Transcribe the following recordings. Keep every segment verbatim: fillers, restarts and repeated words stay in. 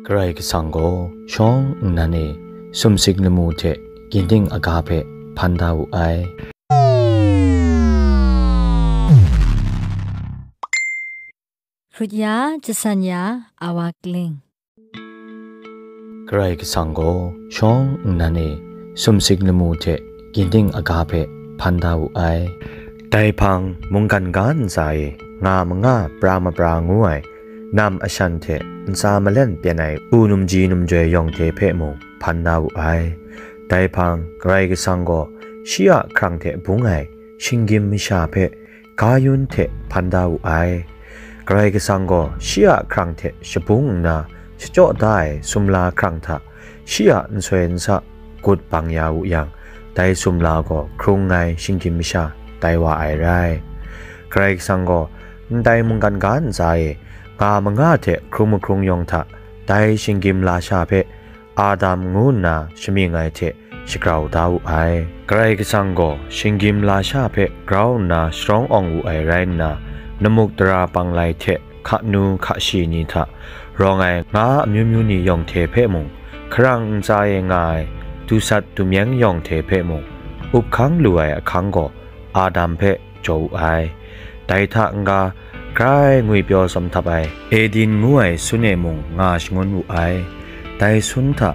Karai Kasang gaw shawng nnan e sumsik lamu hte ginding aga hpe hpan da wu ai. Hkrut ya, jasan ya, a wa kling. Karai Kasang gaw shawng nnan e sumsik lamu hte ginding aga hpe hpan da wu ai. Dai hpang mungkan ga ntsa e nga manga pra mapra ngu ai nam ashan hte ntsa malen pyen ai u numji numjoi yawng hte hpe mung hpan da wu ai. Dai hpang Karai Kasang gaw shi a hkrang hte bung ai shinggyim masha hpe ga yun hte hpan da wu ai. Karai Kasang gaw shi a hkrang hte shabung nna shachyaw da ai sumla hkrang hta shi a nsoi nsa gut bang ya wu yang, dai sumla gaw hkrung ai shinggyim masha tai wa ai rai. Karai Kasang gaw ndai mungkan ga ntsa e nga manga hte hkrung mahkrung yawng hta dai shinggyim lasha hpe Adam ngu nna shamying ai hte shagrau da wu ai. Karai Kasang gaw shinggyim lasha hpe grau nna sharawng awng wu ai rai nna, namuk tara panglai hte hkanu hkashi ni hta rawng ai nga amyu myu ni yawng hte hpe mung, hkarang ntsa e nga ai dusat dumyeng yawng hte hpe mung, up hkang lu ai ahkang gaw Adam hpe jaw wu ai. Dai hta n-ga, grai ngwipyaw tsawm htap ai Eden ngu ai sun e mung nga shangun wu ai. Dai sun hta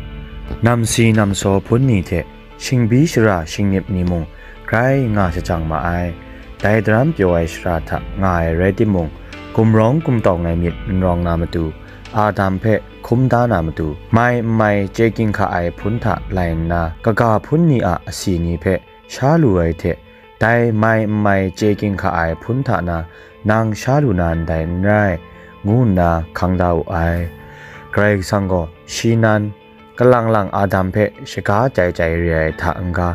namsi namsaw hpun ni hte shingbi shara shingnip ni mung grai nga shajang ma ai. Dai daram pyaw ai shara hta nga ai rai timung, gumrawng gumtawng ai myit n rawng na matu, Adam hpe hkum da na matu, mai n mai chye ginhka ai hpun hta lai nna, kaga hpun ni a asi ni hpe sha lu ai hte, dai mai n mai chye ginhka ai hpun hta na nang sha lu na ndai n rai, ngu nna hkang da wu ai. Karai Kasang gaw shi nan, kalang lang Adam hpe shaga chyai chyai re ai hta n-ga,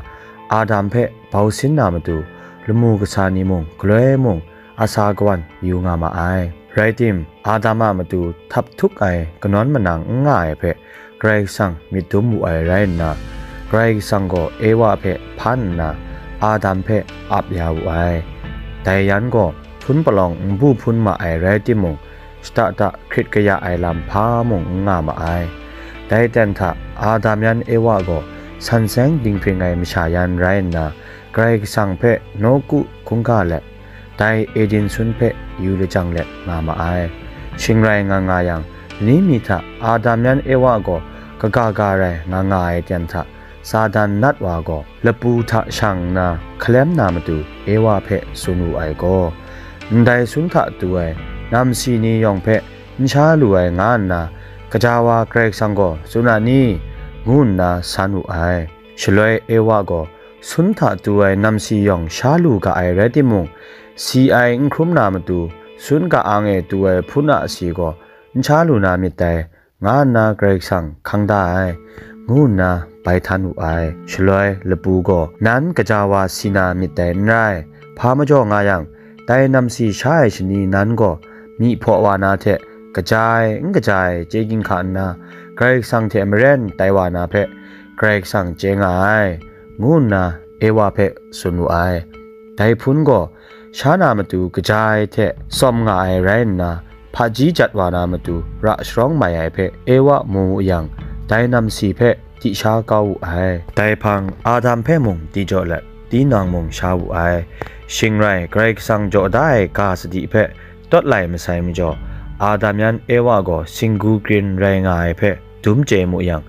Adam hpe bau sin na matu, lamu kasa ni mung, galoi mung, asa kawan yu nga ma ai. Rai tim, Adam a matu htap htuk ai kanawn manang n nga ai hpe Karai Kasang myit dum wu ai rai nna, Karai Kasang gaw Ewa hpe hpan nna, Adam hpe ap ya wu ai. Dai yan gaw hpun palawng nbu hpun ma ai rai timung, shada da hkrit kaya ai lam hpa mung n nga ma ai. Dai ten hta Adam yan Ewa gaw san seng dinghpring ai masha yan rai nna, Karai Kasang hpe nawku hkungga let, dai Eden sun hpe yu lajang let nga ma ai. Shing rai nga nga yang, lani mi hta Adam yan Ewa gaw kaga ga rai nga nga ai ten hta, Satan nat wa gaw lapu hta shang nna hkalem na matu Ewa hpe tsun wu ai gaw, ndai sun hta tu ai namsi ni yawng hpe n sha lu ai nga nna, gaja wa Karai Kasang gaw tsun a ni? Ngu nna san wu ai. Shaloi Ewa gaw sun hta tu ai namsi yawng sha lu ga ai rai timung, si ai n hkrum na matu, sun ka-ang e tu ai hpun a si gaw n sha lu na myit dai, nga nna Karai Kasang hkang da ai, ngu nna bai htan wu ai. Shaloi lapu gaw, nan gaja wa si na myit dai n rai, hpa majaw nga yang, dai namsi sha ai shani nan gaw myi hpaw wa na hte kaja ai n kaja ai chye ginhka nna, Karai Kasang hte maren tai wa na hpe Karai Kasang chye nga ai, ngu nna Ewa hpe tsun wu ai. Dai hpun gaw sha na matu kaja ai hte tsawm nga ai rai nna, hpaji jat wa na matu ra sharawng mai ai hpe Ewa mu wu yang, dai namsi hpe di sha kau wu ai. Dai hpang Adam hpe mung di jaw let, tinang mung sha wu ai. Shing rai, Karai Kasang jaw da ai ga sadi hpe tawt lai masai majaw, Adam yan Ewa gaw singgu krin rai nga ai hpe dum chye mu yang,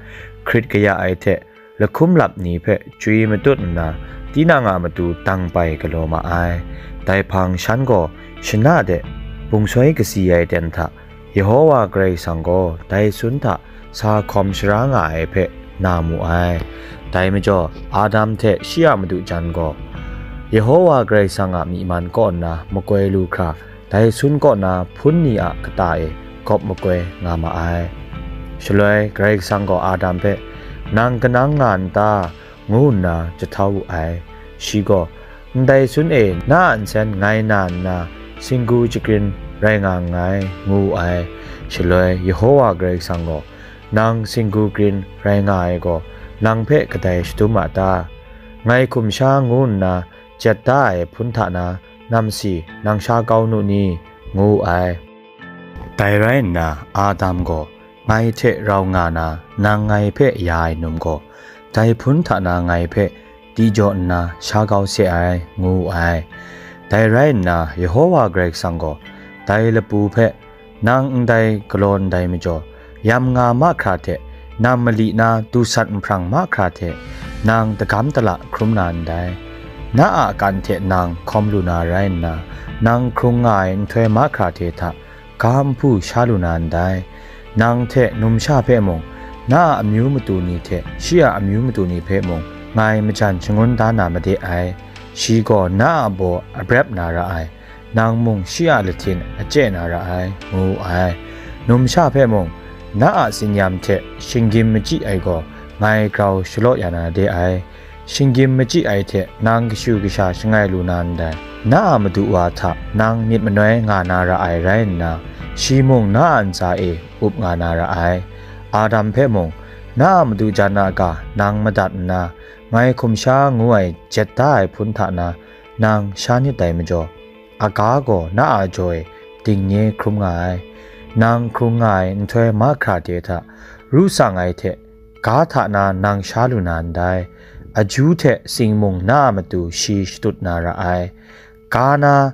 hkrit kaya ai hte lahkum lap ni hpe chywi matut nna, tinang a matu dang pai galaw ma ai. Dai hpang shan gaw shana de bungsoi kasi ai ten hta, Yehowa Karai Kasang gaw dai sun hta sa hkawm shara nga ai hpe na mu ai. Dai majaw, Adam hte shi a madu jan gaw, Yehowa Karai Kasang a myi man kaw nna makoi lu hkra, dai sun kaw na hpun ni a kata e gawp makoi nga ma ai. Shaloi Karai Kasang gaw Adam hpe, "Nang kanang nga n ta?" ngu nna jahtau wu ai. Shi gaw, "Ndai sun e na a nsen ngai na nna, singgu jakrin rai nga nngai," ngu wu ai. Shaloi Yehowa Karai Kasang gaw, "Nang singgu krin rai nga ai gaw, nang hpe kadai shadum a ta? Ngai hkum sha ngu nna jet da ai hpun hta na namsi nang sha kau nu ni?" ngu wu ai. Dai rai nna, Adam gaw ngai hte rau nga na, nang ngai hpe ya ai num gaw, dai hpun hta na ngai hpe di jaw nna sha kau se ai, ngu wu ai. Dai rai nna, Yehova Karai Kasang gaw dai lapu hpe, nang ndai galaw ndai majaw, yam nga mahkra hte, nam mali na dusat nhprang mahkra hte, nang dagam dala hkrum na ndai. Na a kan hte nang hkawm lu na rai nna, nang hkrung nga ai nhtoi mahkra hte hta, ga nhpu sha lu na ndai. Nang hte numsha hpe mung, na a amyu matu ni hte shi a amyu matu ni hpe mung, ngai majan shangun da na made ai. Shi gaw na a baw abrep na ra ai, nang mung shi a lahtin achye na ra ai, ngu wu ai. Numsha hpe mung, na a tsinyam hte shinggyim machyi ai gaw, ngai grau shalaw ya na de ai. Shinggyim machyi ai hte nang kashu kasha shangai lu na ndai. Na a madu wa hta nang myit manoi nga na ra ai rai nna, shi mung na a ntsa e up nga na ra ai. Adam hpe mung, na a madu jan a ga nang madat nna, ngai hkum sha ngu ai jet da ai hpun hta na, nang sha nit dai majaw, aga gaw na a jaw e dingnye hkrum nga ai. Nang hkrung nga ai nhtoi mahkra de hta, ru tsang ai hte, ga hta na nang sha lu na ndai. Aju hte sing mung na a matu shi shatut na ra ai. Ga na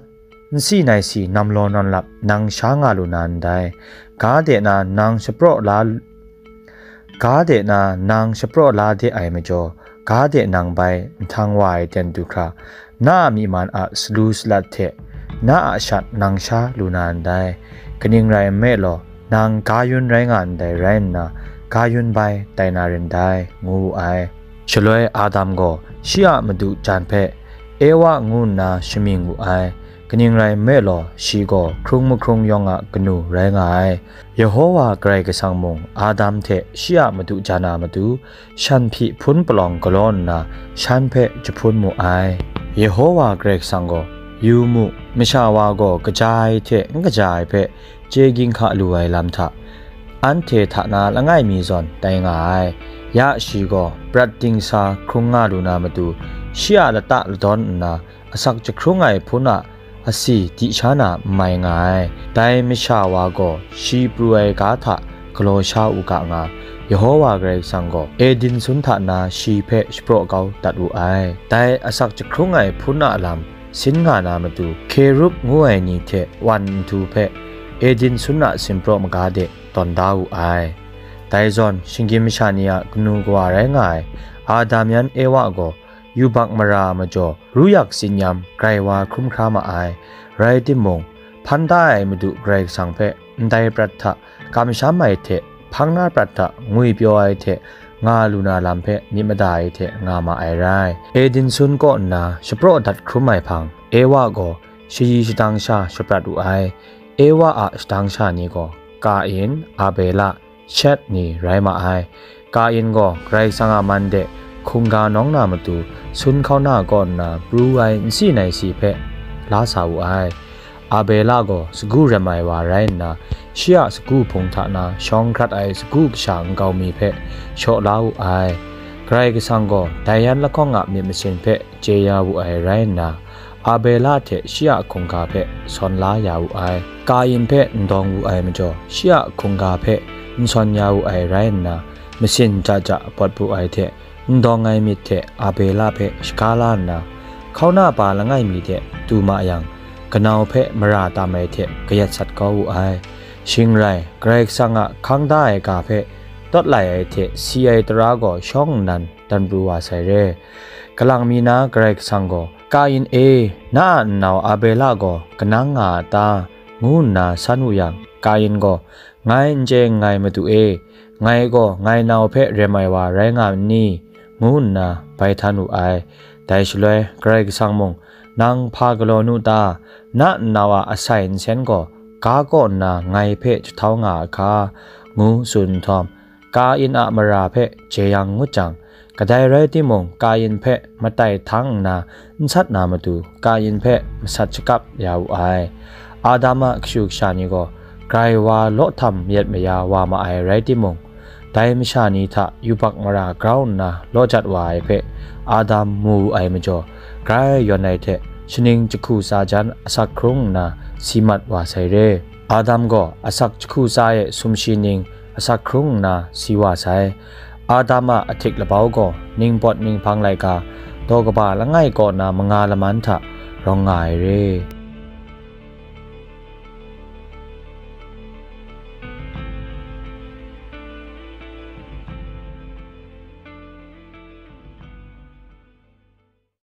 nsi nai si namlaw nawn lap nang sha nga lu na ndai. Ga de na nang shapraw la, ga de na nang shapraw la de ai majaw, ga de nang bai nhtang wa ai ten du hkra, na a myi man a salu salat hte na a shat nang sha lu na ndai. Kaning rai nme law, nang ga yun rai nga ndai rai nna, ga yun bai tai na rin dai, ngu wu ai. Shaloi Adam gaw shi a madu jan hpe Ewa ngu nna shamying wu ai. Kaning rai nme law, shi gaw hkrung mahkrung yawng a kanu rai nga ai. Yehova Karai Kasang mung Adam hte shi a madu jan a matu, shan hpyi hpun palawng galaw nna, shan hpe jahpun mu ai. Yehova Karai Kasang gaw, yu mu, masha wa gaw kaja ai hte n kaja ai hpe chye ginhka lu ai lam hta, anhte hta na langai mi zawn tai nga ai. Ya shi gaw prat dingsa hkrung nga lu na matu, shi a lata ladawn nna, asak jahkrung ai hpun a asi di sha na n mai nga ai. Dai masha wa gaw shi pru ai ga hta galaw sha u ga nga, Yehova Karai Kasang gaw Eden sun hta na shi hpe shapraw kau dat wu ai. Dai asak jahkrung ai hpun a lam sin nga na matu, Hkerup ngu ai ni hte wan nhtu hpe Eden sun a sinpraw maga de tawn da wu ai. Dai zawn, shinggyim masha ni a kanu kawa rai nga ai Adam yan Ewa gaw yubak mara a majaw, ru yak tsinyam grai wa hkrum hkra ma ai. Rai timung, hpan da ai Madu Karai Kasang hpe ndai prat hta kamsham ai hte, hpang na prat hta ngwipyaw ai hte nga lu na lam hpe myit mada ai hte nga ma ai rai. Eden sun kaw nna shapraw dat hkrum ai hpang, Ewa gaw shayi shadang sha shaprat wu ai. Ewa a shadang sha ni gaw, Kain, Abela, Shet ni rai ma ai. Kain gaw Karai Kasang a man de hkungga nawng na matu, sun hkauna kaw nna pru ai nsi nai si hpe la sa wu ai. Abela gaw sagu rem ai wa rai nna, shi a sagu hpung hta na shawng hkrat ai sagu kasha nkau mi hpe shaw la wu ai. Karai Kasang gaw dai yan lahkawng a myit masin hpe chye ya wu ai rai nna, Abela hte shi a hkungga hpe sawn la ya wu ai. Kain hpe n dawng wu ai majaw, shi a hkungga hpe n sawn ya wu ai rai nna, masin ja ja pawt pru ai hte, n dawng ai myit hte Abela hpe shaga la nna, hkauna pa langai mi de du ma yang, kanau hpe mara tam ai hte kayat sat kau wu ai. Shing rai, Karai Kasang a hkang da ai ga hpe tawt lai ai hte si ai tara gaw shawng nnan dan pru wa sai re. Kalang mi na Karai Kasang gaw, Kain e, na a nnau Abela gaw kanang nga a ta? Ngu nna san wu yang, Kain gaw, Ngai n chye nngai, Madu e, ngai gaw ngai nau hpe rem ai wa rai nga n ni? Ngu nna bai htan wu ai. Dai shaloi Karai Kasang mung, Nang hpa galaw nu ta? Na nnau a asai nsen gaw ga kaw nna ngai hpe jahtau nga a hka? Ngu tsun nhtawm, Kain a mara hpe jeyang ngut jang, kadai rai timung, Kain hpe matai htang nna n sat na matu, Kain hpe masat shakap ya wu ai. Adam a kashu kasha ni gaw grai wa law htam mayat maya wa ma ai rai timung, dai masha ni hta yubak mara grau nna law jat wa ai hpe Adam mu wu ai majaw, grai yawn ai hte shaning jahku tsa jan asak hkrung nna si mat wa sai re. Adam gaw asak jahku tsa e sumshi ning asak hkrung nna si wa sai. Adam a ahtik labau gaw ningpawt ninghpang laika daw kaba langai kaw na manga laman hta rawng nga ai re.